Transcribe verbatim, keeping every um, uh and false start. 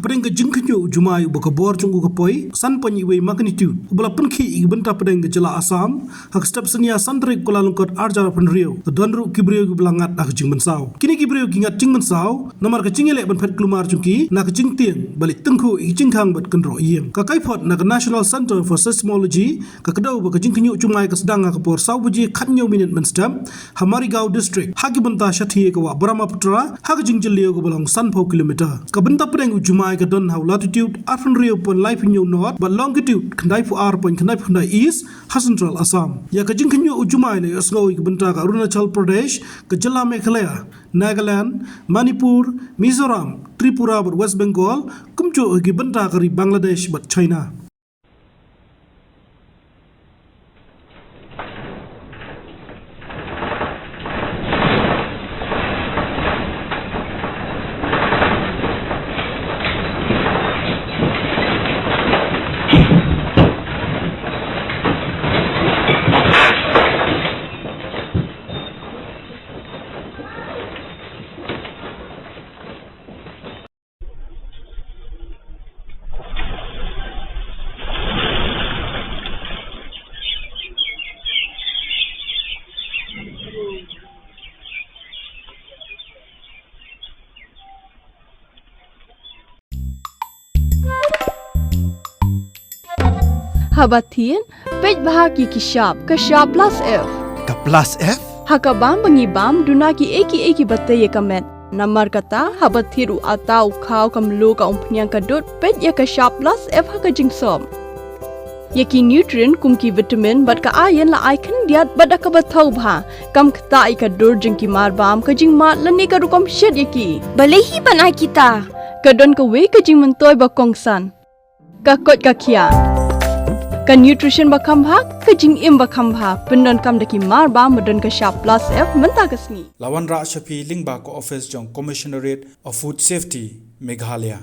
Pdeng ka jingkhynñiuh u jumai uba ka bor jong u ka poi san point wei magnitude, uba la pynkhih ïa ki bynta pdeng ka jylla Assam ha ka step synñia san tarik Kyllalyngkot arhajar arphew hynriew, ka don ruh ki briew kiba la ngat ha ka jingmynsaw. Kine ki briew ki ngat jingmynsaw namar ka jingïaleh ban phet kulmar jong ki na ka jingtieng ba leit tyngkhuh ïa ki jingkhang bad kynroh ïing. Ka kaiphod na ka National Centre for Seismology ka kdew ba ka jingkhynñiuh jumai ka sdang ha ka por saw baje khathynñiew minit mynstep ha Marigaon District, ha ki bynta shathie ka wah Brahmaputra, ha ka jingjylliew kaba long sanphew kilometer. Ka bynta pdeng u jumai ka don ha u latitude arphew hynriew point lai phew hynñiew north bad longitude khyndaiphew ar point khyndaiphew khyndai east ha Central Assam. Ïa ka jingkhynñiuh u jumai la ïohsngew ïa ka bynta ka Arunachal Pradesh, ka jylla Meghalaya, Nagaland, Manipur, Mizoram, Tripura bad West Bengal, kumjuh ïa ki bynta ka ri Bangladesh bad China. Haba thied, peit bha ïa ki shap, ka shap plus F. Ka plus F? Ha ka bam ba ngi bam, duna kiei kiei kiba tei ïa ka met. Namar kata, haba thied u atta, u khaw, ka mluh, ka umphniang, ka dud, peit ïa ka shap plus F ha ka jingsop. Ïa ki nutrient kum ki vitamin bad ka iron la ai khyndiat bad da kaba thaw bha. Kam ktah ïa ka dur jong ki marbam, ka jingmad lane ka rukom shet ïa ki. Balei hi ban ai kita? Ka don kawei ka jingmyntoi ba kongsan. Ka koit ka khiah. Ka nutrition ba kham bha, ka jingim ba kham bha. Pyndonkam da ki marbam ba don ka shap plus F mynta ka sngi. La wanrah sha phi lyngba ka office jong Commissionerate of Food Safety, Meghalaya.